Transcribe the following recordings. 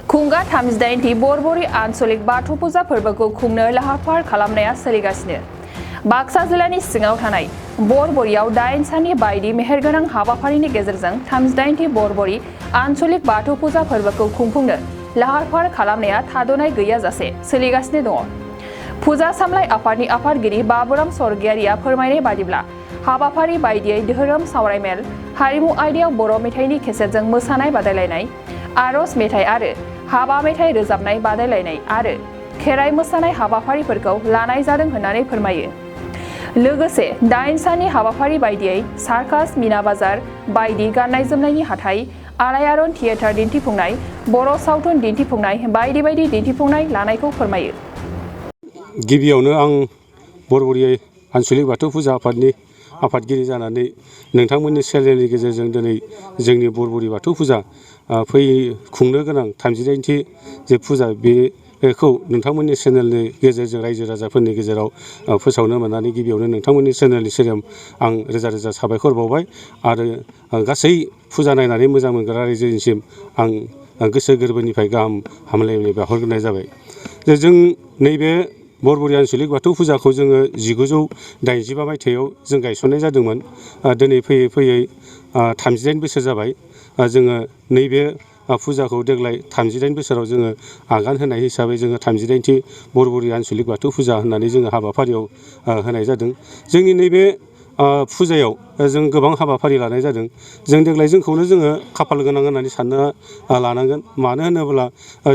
खुंगा 38थि बरबरि आनसलिक बाथौ फुजा फोरबोखौ खुंनो लाहार फाहार खालामनाया सोलिगासिनो। बाक्सा जिल्लानि सिङाव थानाय बरबरियाव 8 साननि बायदि मेहेरगोनां हाबाफारिनि गेजेरजों 38थि बरबरि आनसलिक बाथौ फुजा फोरबोखौ खुंफुंनो लाहार फाहार खालामनाया थाद'नाय गैयाजासे सोलिगासिनो दङ। फुजा सामलाय आफादनि आफादगिरि बाबुराम स्वर्गियारिया फोरमायनाय बादिब्ला हाबाफारि बायदियै धोरोम सावरायमेल, हारिमु आयदायाव बर' मेथाइनि केसेटजों मोसानाय बादायलायनाय, आरज मेथाइ आरो हाबा मेथाइ रोजाबनाय बादायलायनाय आरो खेराइ मोसानाय हाबाफारिफोरखौ लानाय जादों होननानै फोरमायो। लोगोसे 8 साननि हाबाफारि बायदियै सार्कास, मीना बाजार बायदि गाननाय जोमनायनि हाथाइ, आलायारन थियेटार दिन्थिफुंनाय, बर' सावथुन दिन्थिफुंनाय बायदि बायदि दिन्थिफुंनाय लानायखौ फोरमायो। गिबियावनो आं बरबरि आनसलिक बाथौ फुजा आफादनि आफादगिरि जानानै नोंथांमोननि चेनेलनि गेजेरजों दिनै जोंनि बरबरि बाथौ फुजा खुंनो गोनां 38थि जे फुजा बेखौ नोंथांमोननि चेनेलनि गेजेरजों रायजो राजाफोरनि गेजेराव फोसावनो मोननानै गिबियावनो नोंथांमोननि चेनेलनि सेराव आं रोजा रोजा साबायखर बावबाय आरो गासै फुजा नायनानै मोजां मोनग्रा रायजोनिसिम आं गोसो गोरबोनिफ्राय गाहाम हामलायनाय बावहरग्रोनाय जाबाय। जों नैबे बरबरि आनसलिक बाथौ फुजाखौ जोङो 1985 मायथाइयाव जों गायसननाय जादोंमोन। दिनै फैयै फैयै 38 बोसोर जाबाय। जोङो नैबे फुजाखौ देग्लाय 38 बोसोराव जोङो आगान होनाय हिसाबै जोङो 38थि बरबरि आनसलिक बाथौ फुजा होननानै जोङो हाबाफारियाव होनाय जादों। जोंनि नैबे फुजायाव जों गोबां हाबाफारि लानाय जादों। जों देग्लाय जोंखौनो जोङो खाफाल गोनां होननानै सानना लानांगोन। मानो होनोब्ला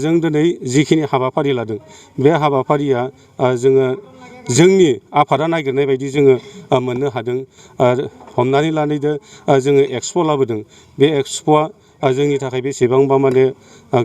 जों दिनै जिखिनि हाबाफारि लादों बे हाबाफारिया जोङो जोंनि आफादा नागिरनाय बायदि जोङो मोननो हादों। हमनानै लानायदो जोङो एक्सप' लाबोदों। बे एक्सप'आ जोंनि थाखाय बेसेबांबा माने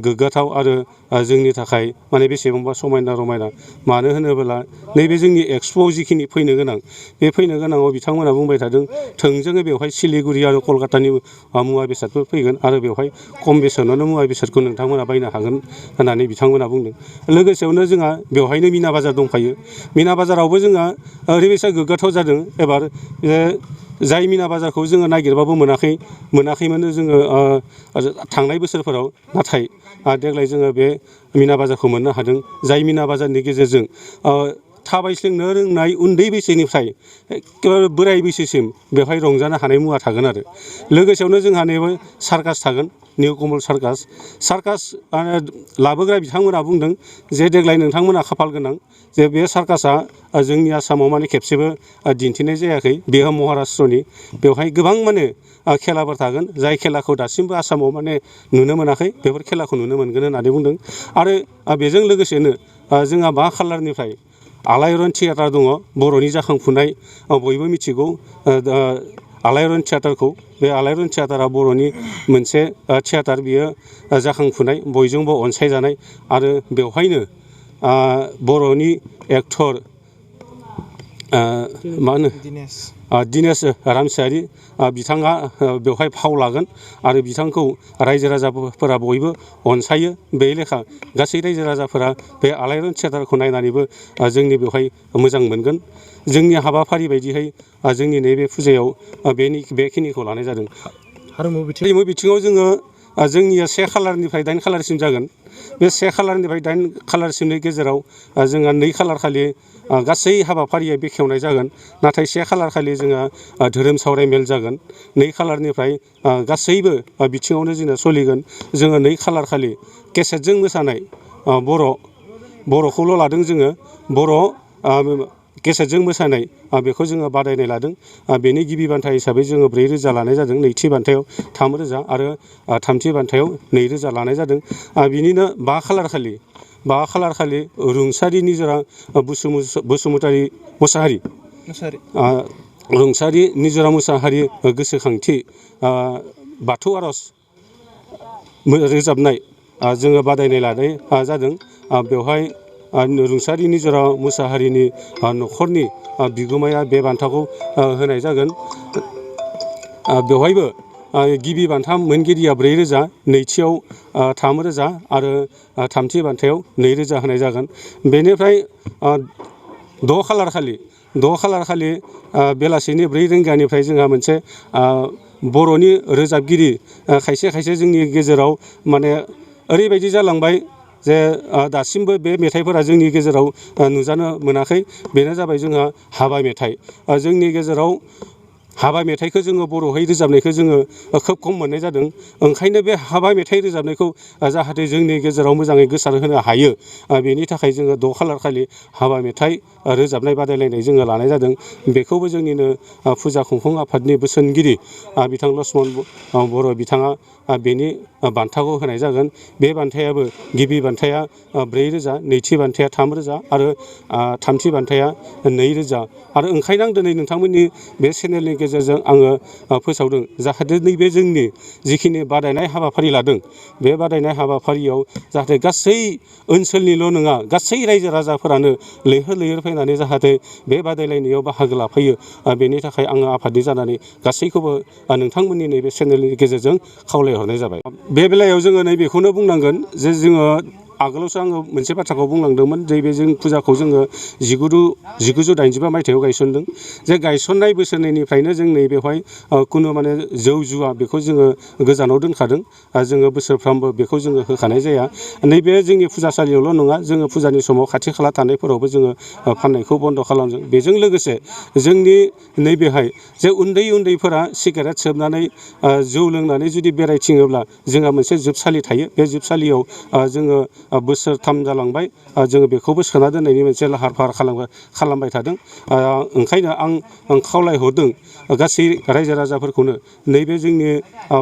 गोग्गाथाव आरो जोंनि थाखाय माने बेसेबांबा समायना रमायना। मानो होनोब्ला नैबे जोंनि एक्सप'आव जिखिनि फैनो गोनां बे फैनो गोनाङाव बिथांमोना बुंबाय थादों थोंजोङै बेवहाय सिलिगुरि आरो कलकातानि मुवा बेसादफोर फैगोन आरो बेवहाय खम बेसेनावनो मुवा बेसादखौ नोंथांमोना बायनो हागोन होननानै बिथांमोना बुंदों। लोगोसेयावनो जोंहा बेवहायनो मीना बाजार दंफायो। मीना बाजारावबो जोंहा ओरैबायसा गोग्गाथाव जादों एबार जाय मीना बाजारखौ जोङो नागिरबाबो मोनाखैमोन जोङो थांनाय बोसोरफोराव। नाथाय देग्लाय जोङो बे मीना बाजारखौ मोननो हादों। जाय मीना बाजारनि गेजेरजों थाबायस्लिंनो रोंनाय उन्दै बैसोनिफ्राय एखेबारे बोराय बैसोसिम बेवहाय रंजानो हानाय मुवा थागोन आरो लोगोसेयावनो जोंहा नैबे सार्कास थागोन। निउ कमल सार्कास लाबोग्रा बिथांमोना बुंदों जे देग्लाय नोंथांमोना खाफाल गोनां जे बे सार्कासा जोंनि आसामाव माने खेबसेबो दिन्थिनाय जायाखै। बेयो महाराष्ट्रनि। बेवहाय गोबां माने खेलाफोर थागोन जाय खेलाखौ दासिमबो आसामाव माने नुनो मोनाखै। बेफोर खेलाखौ नुनो मोनगोन होननानै बुंदों। आरो बेजों लोगोसेनो जोंहा 5 खालारनिफ्राय आलायारन थियेटार दङ। बर'नि जाखांफुनाय बयबो मिथिगौ आलायारन थियेटारखौ। बे आलायारन थियेटारा बर'नि मोनसे थियेटार। बियो जाखांफुनाय बयजोंबो अनसायजानाय आरो बेवहायनो बर'नि एक्टर मा होनो दिनेश रामसियारि बिथाङा बेवहाय फाव लागोन आरो बिथांखौ रायजो राजाफोरा बयबो अनसायो। बे लेखा गासै रायजो राजाफोरा बे आलायारन थियेटारखौ नायनानैबो जोंनि बेवहाय मोजां मोनगोन। जोंनि हाबाफारि बायदियै जोंनि नैबे फुजायाव बेखिनिखौ लानाय जादों। हारिमु बिथिङाव जोङो जोंनिया 1 खालारनिफ्राय 8 खालारसिम जागोन। बे 1 खालारनिफ्राय 8 खालारसिमनि गेजेराव जोंहा 2 खालार खालि गासै हाबाफारिया बेखेवनाय जागोन। नाथाय 1 खालार खालि जोंहा धोरोम सावरायमेल जागोन। 2 खालारनिफ्राय गासैबो बिथिङावनो जोंना सोलिगोन। जोङो 2 खालार खालि केसेटजों मोसानाय बर'खौल' लादों जोङो। बर' केसेटजों मोसानाय बेखौ जोङो बादायनाय लादों। बेनि गिबि बान्था हिसाबै जोङो 4,000 लानाय जादों। नैथि बान्थायाव 3,000 आरो थामथि बान्थायाव 2,000 लानाय जादों। बिनिनो 5 खालार खालि रुंसारि निजोरा रुंसारि निजोरा मुसाहारि गोसोखांथि बाथौ आरज रोजाबनाय जोङो बादायनाय लानाय जादों। बेवहाय रुंसारि निजोरा मुसाहारिनि न'खरनि बिगोमाया बे बान्थाखौ होनाय जागोन। बेवहायबो गिबि बान्था मोनगिरिया 4,000, नैथियाव 3,000 आरो थामथि बान्थायाव 2,000 होनाय जागोन। बेनिफ्राय 6 खालार खालि बेलासिनि 4 रिंगानिफ्राय जोंहा मोनसे बर'नि रोजाबगिरि खायसे जोंनि गेजेराव माने ओरैबायदि जालांबाय जे दासिमबो बे मेथाइफोरा जोंनि गेजेराव नुजानो मोनाखै। बेनो जाबाय जोंहा हाबा मेथाइ। जोंनि गेजेराव हाबा मेथाइखौ जोङो बर'है रोजाबनायखौ जोङो खोब खम मोननाय जादों। ओंखायनो बे हाबा मेथाइ रोजाबनायखौ जाहाथे जोंनि गेजेराव मोजाङै गोसारहोनो हायो, बेनि थाखाय जोङो 6 खालार खालि हाबा मेथाइ रोजाबनाय बादायलायनाय जोङो लानाय जादों। बेखौबो जोंनिनो फुजा खुंफुं आफादनि बोसोनगिरि बिथां लक्ष्मन बर' बिथाङा बेनि बान्थाखौ होनाय जागोन। बे बान्थायाबो गिबि बान्थाया 4,000, नैथि बान्थाया 3,000 आरो थामथि बान्थाया 2,000। आरो ओंखायनो आं दिनै नोंथांमोननि बे चेनेलनि गेजेरजों आङो फोसावदों जाहाथे नैबे जोंनि जिखिनि बादायनाय हाबाफारि लादों, बे बादायनाय हाबाफारियाव जाहाथे गासै ओनसोलनिल' नङा, गासै रायजो राजाफोरानो लैहोर लैहोर फैनानै जाहाथे बे बादायलायनायाव बाहागो लाफैयो। बेनि थाखाय आङो आफादनि जानानै गासैखौबो नोंथांमोननि नैबे चेनेलनि गेजेरजों खावलायहरनाय जाबाय। बे बेलायाव जोङो नैबेखौनो बुंनांगोन जे जोङो आगोलावसो आङो मोनसे बाथ्राखौ बुंलांदोंमोन जे बे जों फुजाखौ जोङो 1985 मायथाइयाव गायसनदों। जे गायसननाय बोसोरनैनिफ्रायनो जों नैबेवहाय खुनु माने जौ जुवा बेखौ जोङो गोजानाव दोनखादों। जोङो बोसोरफ्रामबो बेखौ जोङो होखानाय जाया। नैबे जोंनि फुजासालियावल' नङा, जोङो फुजानि समाव खाथि खाला थानायफोरावबो जोङो फाननायखौ बन्द' खालामदों। बेजों लोगोसे जोंनि नैबेहाय जे उन्दै उन्दैफोरा सिगारेट सोबनानै जौ लोंनानै जुदि बेरायथिङोब्ला जोंहा मोनसे जोबसालि थायो। बे जोबसालियाव जोङो बोसोरथाम जालांबाय जोङो बेखौबो सोना दोननायनि मोनसे लाहार फाहार खालामबाय थादों। ओंखायनो आं खावलायहरदों गासै रायजो राजाफोरखौनो नैबे जोंनि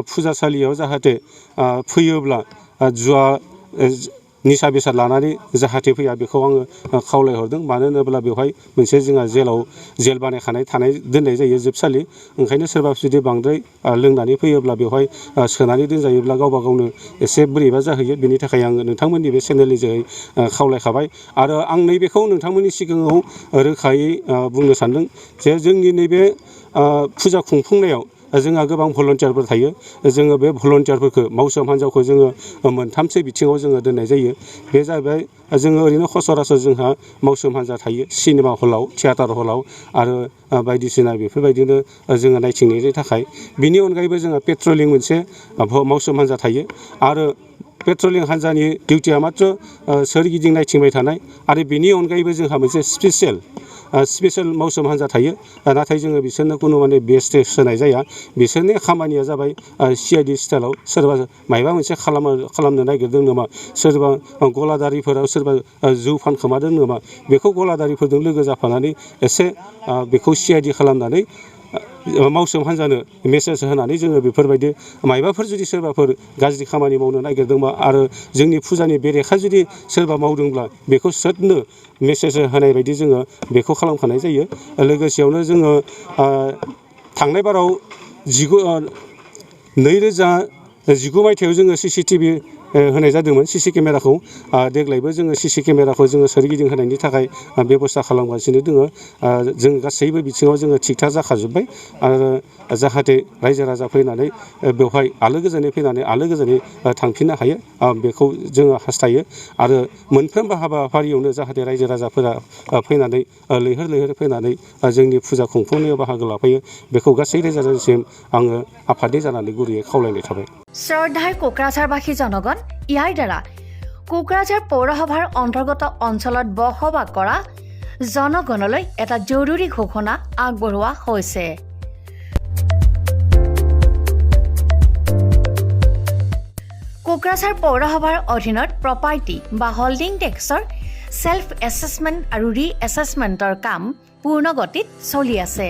फुजासालियाव जाहाथे फैयोब्ला जुवा निसा बेसाद लानानै जाहाथे फैया, बेखौ आङो खावलायहरदों। मानो होनोब्ला बेवहाय मोनसे जोंहा जेल बानायखानाय दोननाय जायो जोबसालि। ओंखायनो सोरबा जुदि बांद्राय लोंनानै फैयोब्ला बेवहाय सोनानै दोनजायोब्ला गावबा गावनो एसे बोरैबा जाहैयो। बेनि थाखाय आङो नोंथांमोननि बे चेनेलनि जोहै खावलायखाबाय। आरो आं नैबेखौ नोंथांमोननि सिगाङाव रोखायै बुंनो सानदों जे जोंनि नैबे फुजा खुंफुंनायाव जोंहा गोबां भलन्टियारफोर थायो। जोङो बे भलन्टियारफोरखौ मावसोम हान्जाखौ जोङो 3 बिथिङाव जोङो दोननाय जायो। बे जाहैबाय जोङो ओरैनो सरासनस्रा जोंहा मावसोम हान्जा थायो सिनेमा हलाव, थियेटार हलाव आरो बायदिसिना बेफोरबायदिनो जोङो नायथिंनायनि थाखाय। बिनि अनगायैबो जोंहा पेट्रलिं मोनसे मावसोम हान्जा थायो। आरो पेट्रलिं हान्जानि डिउटिया मात्र सोरगिदिं नायथिंबाय थानाय। आरो बेनि अनगायैबो जोंहा मोनसे स्पेसियेल मावसोम हान्जा थायो। नाथाय जोङो बिसोरनो खुनु माने बेस टेस होनाय जाया। बिसोरनि खामानिया जाबाय CID स्टाइलाव सोरबा माबा मोनसे खालामनो नागिरदों नामा, सोरबा गलादारिफोराव सोरबा जौ फानखोमादों नामा, बेखौ गलादारिफोरजों लोगो जाफानानै एसे बेखौ CID खालामनानै मावसोम हान्जानो मेसेज होनानै जोङो बेफोरबायदि मायबाफोर जुदि सोरबाफोर गाज्रि खामानि मावनो नागिरदोंबा आरो जोंनि फुजानि बेरेखा जुदि सोरबा मावदोंब्ला बेखौ स्रोदनो मेसेज होनाय बायदि जोङो बेखौ खालामखानाय जायो। लोगोसेयावनो जोङो थांनाय बाराव 2019 मायथाइयाव जोङो CCTV होनाय जादोंमोन, CC केमेराखौ। देग्लायबो जोङो CC केमेराखौ जोङो सोरगिदिं होनायनि थाखाय बेब'स्था खालामगासिनो दङ। जों गासैबो बिथिङाव जोङो थिग-थाक जाखाजोब्बाय। आरो जाहाथे रायजो राजा फैनानै बेवहाय आलो गोजोनै फैनानै आलो गोजोनै थांफिननो हायो, बेखौ जोङो हास्थायो। आरो मोनफ्रोमबो हाबाफारियावनो जाहाथे रायजो राजाफोरा फैनानै लैहोर लैहोर फैनानै जोंनि फुजा खुंफुंनायाव बाहागो लाफैयो, बेखौ गासै रायजो राजासिम आङो आफादनि जानानै गुरैयै खावलायनाय थाबाय। শ্ৰদ্ধাৰ কোকৰাঝাৰবাসী জনগণ, ইয়াৰ দ্বাৰা কোকৰাঝাৰ পৌৰসভাৰ অন্তৰ্গত অঞ্চলত বসবাস কৰা জনগণলৈ এটা জৰুৰী ঘোষণা আগবঢ়োৱা হৈছে। কোকৰাঝাৰ পৌৰসভাৰ অধীনত প্ৰপাৰ্টি বা হল্ডিং টেক্সৰ সেল্ফ এছেছমেণ্ট আৰু ৰি এছেছমেণ্টৰ কাম পূৰ্ণ গতিত চলি আছে।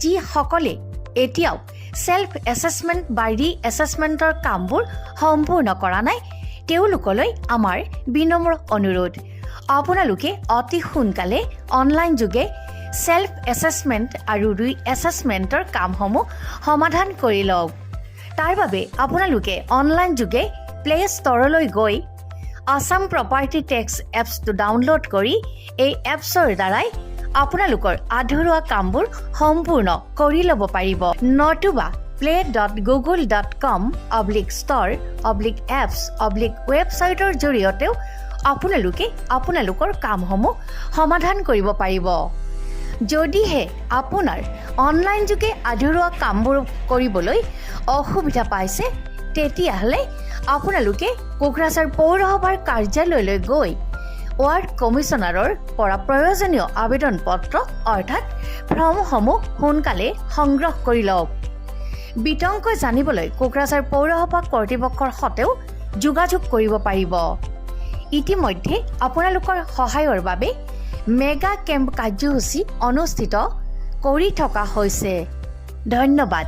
যিসকলে এতিয়াও সেল্ফ এছেছমেণ্ট বা ৰি এছেছমেণ্টৰ কামবোৰ সম্পূৰ্ণ কৰা নাই, তেওঁলোকলৈ আমাৰ বিনম্ৰ অনুৰোধ, আপোনালোকে অতি সোনকালে অনলাইন যোগে সেল্ফ এছেছমেণ্ট আৰু ৰি এছেছমেণ্টৰ কামসমূহ সমাধান কৰি লওক। তাৰ বাবে আপোনালোকে অনলাইন যোগে প্লে ষ্ট'ৰলৈ গৈ আছাম প্ৰপাৰ্টি টেক্স এপছটো ডাউনলোড কৰি এই এপছৰ দ্বাৰাই আপোনালোকৰ আধৰুৱা কামবোৰ সম্পূৰ্ণ কৰি ল'ব পাৰিব। নতুবা play.google.com/store/apps/ৱেবছাইটৰ জৰিয়তেও আপোনালোকে আপোনালোকৰ কামসমূহ সমাধান কৰিব পাৰিব। যদিহে আপোনাৰ অনলাইন যোগে আধৰুৱা কামবোৰ কৰিবলৈ অসুবিধা পাইছে তেতিয়াহ'লে আপোনালোকে কোকৰাঝাৰ পৌৰসভাৰ কাৰ্যালয়লৈ গৈ ৱাৰ্ড কমিছনাৰৰ পৰা প্ৰয়োজনীয় আবেদন পত্ৰ অৰ্থাৎ ফৰ্মসমূহ সোনকালে সংগ্ৰহ কৰি লওক। বিতংকৈ জানিবলৈ কোকৰাঝাৰ পৌৰসভা কৰ্তৃপক্ষৰ সৈতেও যোগাযোগ কৰিব পাৰিব। ইতিমধ্যে আপোনালোকৰ সহায়ৰ বাবে মেগা কেম্প কাৰ্যসূচী অনুষ্ঠিত কৰি থকা হৈছে। ধন্যবাদ।